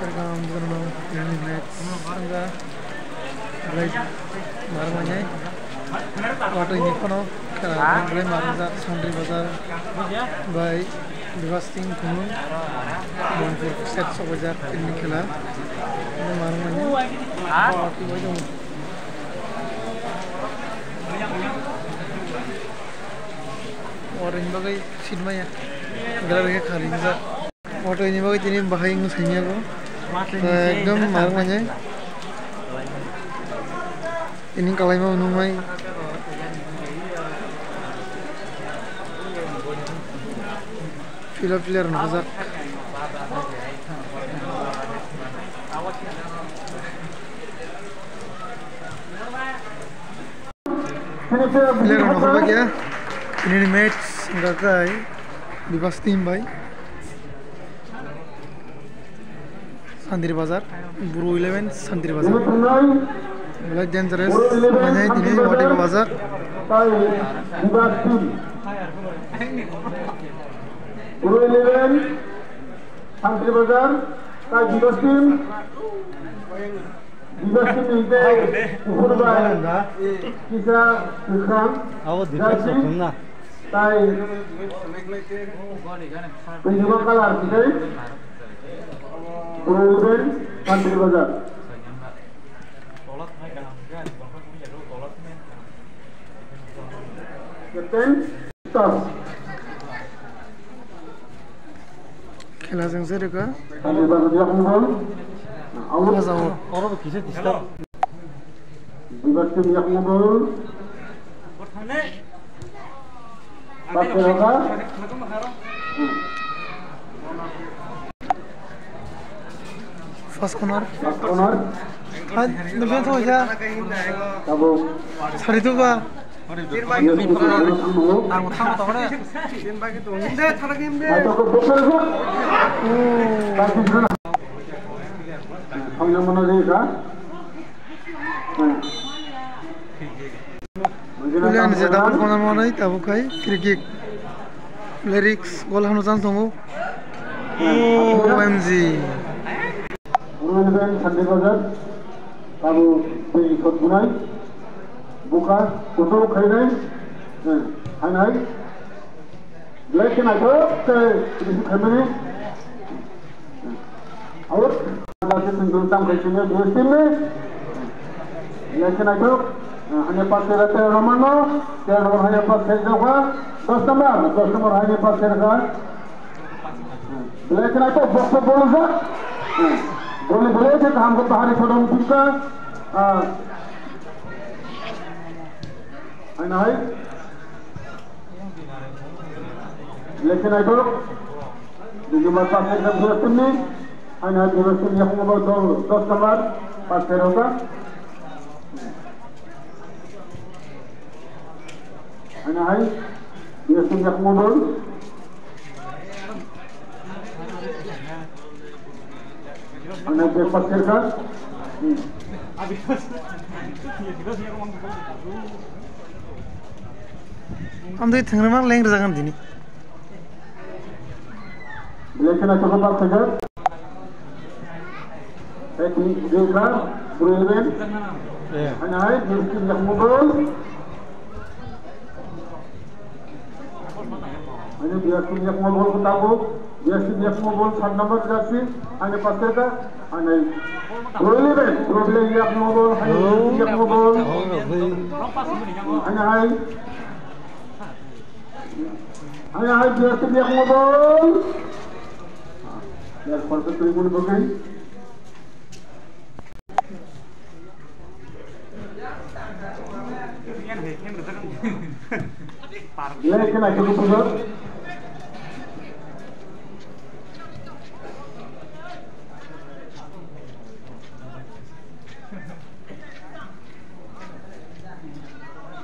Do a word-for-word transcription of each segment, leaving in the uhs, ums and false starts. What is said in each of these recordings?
Welcome, welcome, welcome. Ini match wngkha. Belai marwk manjak. Watwi ni phano khela belai marwk jak Santri Bazar bai Bibas Team Khumlwng. Bonpur set sokjak ini khela. Belai marwk manjak. Watwi bai tongo. Watwi ni bagwi seat maya. Gallery khe khali wngjak. Watwi ni bagwi tini bahai wngwi saimaya bo. Ekdom marwk manjak. Tini kalaima nuknai. Field o player nukjak. Player rok nokbar bagya. Ini match wngkha khe Bibas team bai Santri Bazar, Bru eleven Santri Bazar. Belai dangerous, mane tini Watwi Bazar. Bru eleven Santri Bazar, tai Bibas team. Bibas team ni tei kuphur bai kisa kwkhwrang jersey tai twijlangma colour tei Bru eleven Santri Bazar. Captain. Toss. Khela jeng se rwkha. Santri Bazar yakung ball. Out. Oro bo kisa disturb. Bibas team yakung ball. Pass rwkha. First corner. First corner. Hai, nukjak thok ya. Tabuk. Sari tu ba. Yes, yes, yes, yes. Hai, tabuk, tabuk, tabuk. Oh. Thangna mana jai ka? Ulian je tabuk mana mana tabuk khai free kick. Lyrics gol hano chang tongo. O M G. Ulo eleven Santri Bazar, abo tei shot bunai, buka, kotor khainai, eh, hanai, belai khe naithok khe receive khaimani, out, jase sengkung tam khai sini, dua team ni, belai khe naithok, eh, hanya pass khe tero number no, tero number hanya pass khe jokha, dos number, dos number hanya pass khe kha. Belai khe naithok, box o bol rijak. Bol ni belai khe kaham khe bahari photo wngkha. Ah. Haino hai. Belai khe naithok. Dui number pass khe kha Bru team ni. Haino hai Bru team yakung bo dos, dos number pass khe rwkha. Haino hai. Bru team yakung bo. Ano je pass kha. Amtwi thwngwi mang leng rwjak ang tini. Belai kheno chokma pass kha. Hai, tini je kha, Bru eleven. Ano hai, Bru team yakung bo. Ani biya kum yakmo bol ko tabuk. Biya sim yakmo bol sat number jersey. Ani pass kha. Ani Bru eleven. Bru eleven yakmo bol. Ani biya sim yakmo bol. Ani hai. Ani hai biya sim yakmo bol. Yar pass kha tui mun bagai.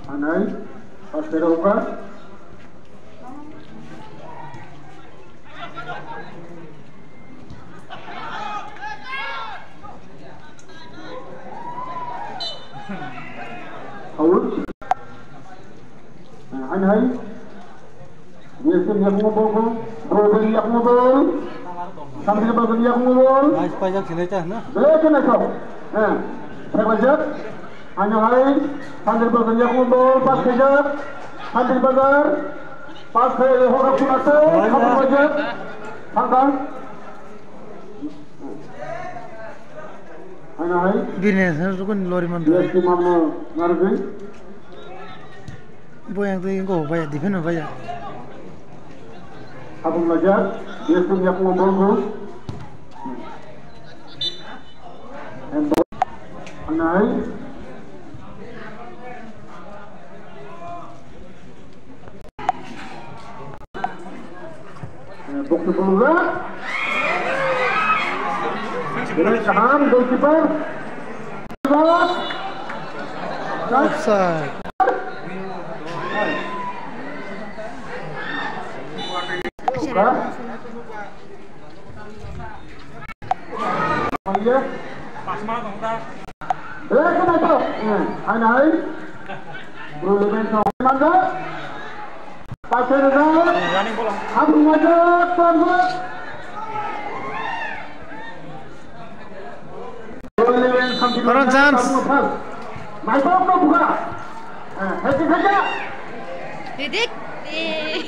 Anai, pass khe rw kha. Foul. Hai, hai. Biya sim yakmo bol ko. Bro, biya yakmo bol. Santri Bazar yakung bol. Nice paijak sinai ta na. Belai khe naithok. He. Theklajak. Ano hai Santri Bazar yakung bol pass khaijak. Santri Bazar. Pass khai hokha phunase. Hai na. Santri Bazar. Thang thang. Ano hai. Bini rukun lori man. Yes, mamno nargwi. Bo yang twi go baya, defend baya. Habung lajak, yes, yakung bol go. Anai. Bokti Bumrah. Kaham, goalkeeper. Offside. Hai, hai. Bro, Leven sa manja. Pasir da. Habung manja, Korban. Bro, Leven sa. Koron chance. Mai bok no buka. Eh, heti khaja. Didik. Eh.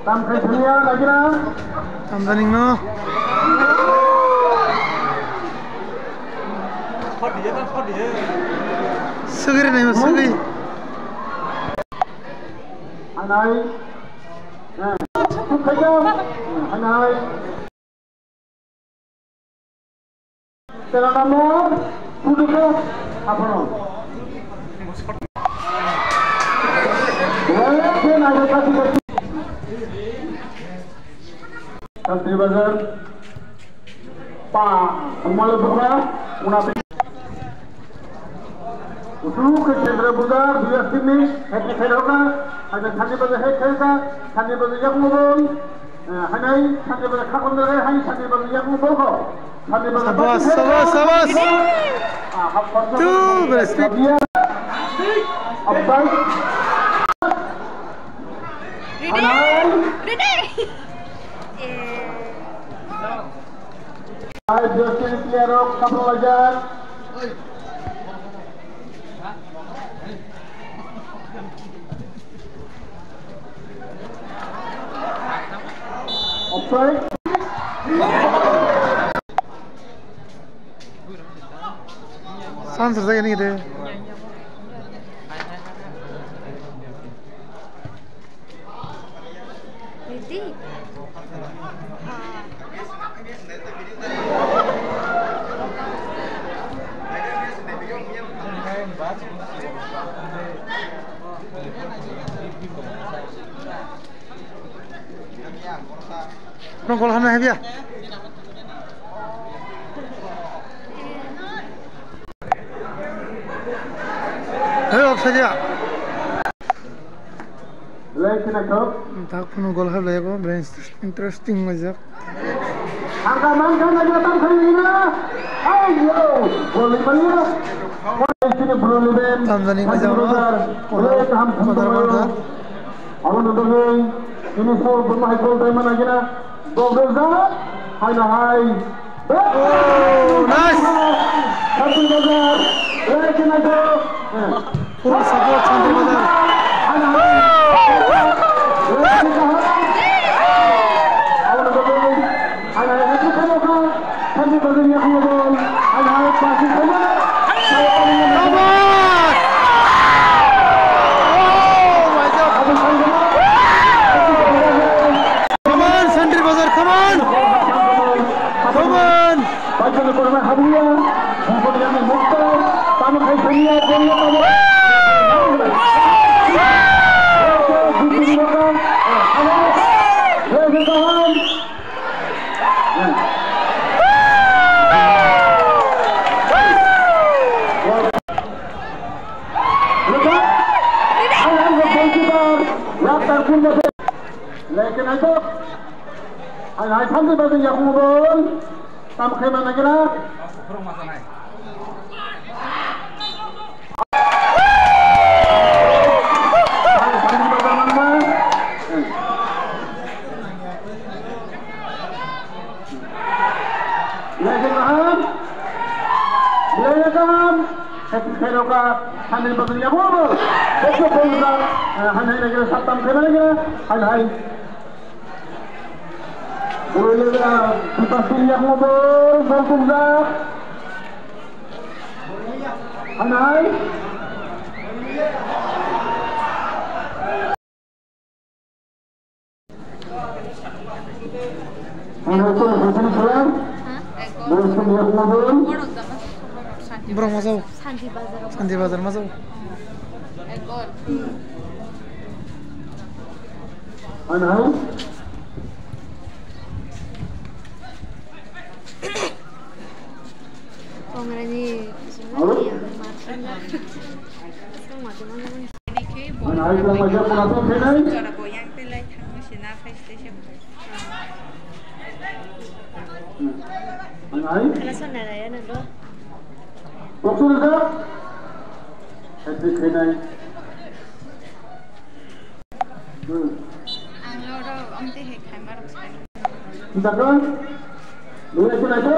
Tam khai thangya lagi na. Tam janing no. Sugri nai mo sugri. Anai. Anai. Tela namo, tujuh ke, apa no? Wala ke na kati kati. Santri Bazar. Pa, umalo buka, una. Utu ke Chandra Bazar, dua sini, hati khairokna, ada Santri Bazar, hati khairokna, Santri Bazar yang mubon. Hanai, Santri Bazar khakon dere, hai Santri Bazar yakung bolkho. Santri Bazar. Sabas, sabas, sabas. Ah, hap. Tu, respect. Abai. Ready? Hanai. Ready? Eh. Hai, Justin Piero, kapal ajar. Offside. Chance rwjak ani de. Ready? Nong gol hamna hebya. Hey, offside ya. Belai kheno thok. Tak phunu gol hap laibo, belai interesting majak. Angka mangka na jatang khali na. Ai yo, gol ni baliya. Tamjani majak no. Belai kaham phunu. Aboni bagwi ini so buma hai gol taima nagina. Bogdojak, hai na hai. Oh, nice. Santri Bazar, belai kheno thok. Full support Santri Bazar. Hai na hai. Hai na hai. Santri Bazar ni khungo bol. Hai hai, passing khaiya. Come on! Oh my God! Come on, Santri Bazar, come on! Come on! Baikal korma habuya. Bukon yang mukta. Tamo khai sania, gol tamo. Lagi tahan. Lekin aja. Hai, hai, Santri Bazar yakung bol. Tam khai mana kira? Hai, Santri Bazar mana? Khairokha, hani bagwi yago bo. Bokso boksa, eh, hani hani kira sattam khairokha, hani hani. Bro, eh, butas diri yago bo, bol tumjak. Hani hani. Borok masa o. Santi Bazar masa o. Kongrani. Dakan. Dua itu naik.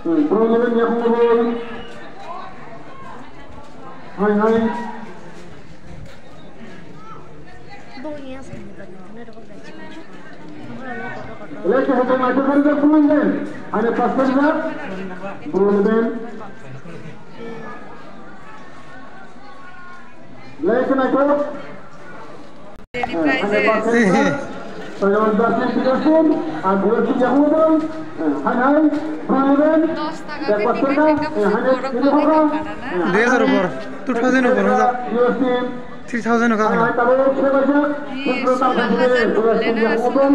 Hmm, bro, bro, ni aku bro. Hai, hai. Lagi satu naik hari ke pulang deh. Ada pastor juga. Bro, bro. Lagi naik. Dos taka ke ticket ekta busi borok manwi tongkha na? Dui hazar upor, two thousand upor, three thousand o kakana. Solo hazar no bole na, solo hazar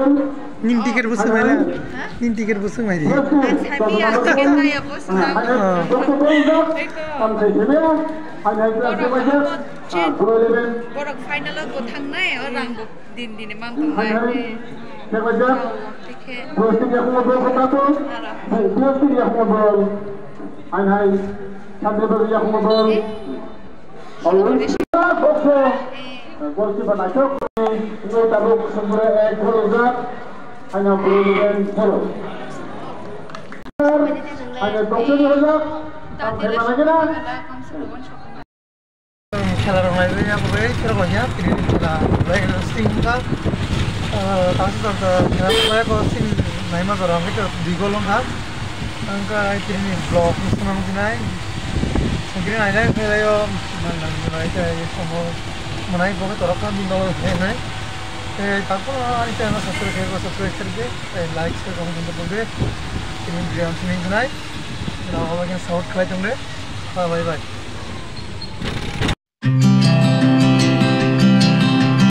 no. Nini ticket busu mai la? Nini ticket busu mai di. Ang sabi ya, ticket na ya, bus na. Oh. Eko. Borok, borok final o bo thangnai, o rang bo din din man tongnai. Tikhe. Ara. Eh. Bokso, goalkeeper naithok, tabuk sumbre ek goal rijak, hanya bro rijak zero. Hanya tokse rijak, tam khe mana kena? Khela rok nai ya bo bai khela rok ya, tini khela bai sting ka, tangsa tangsa khela bai ko sting naima jora hwnkhe dui goal wngkha. Ang kha tini vlog ni swnam dinai. Sengkiri nainai khailai o, manang manai khe somo manai bo khe torok kha bini dol khe nai. Tei takhuk ani channel subscribe khe subscribe khe de, tei like share comment khe de. Tini video ang sini dinai. Nang holo khe support khlai tong de. Bye bye bye.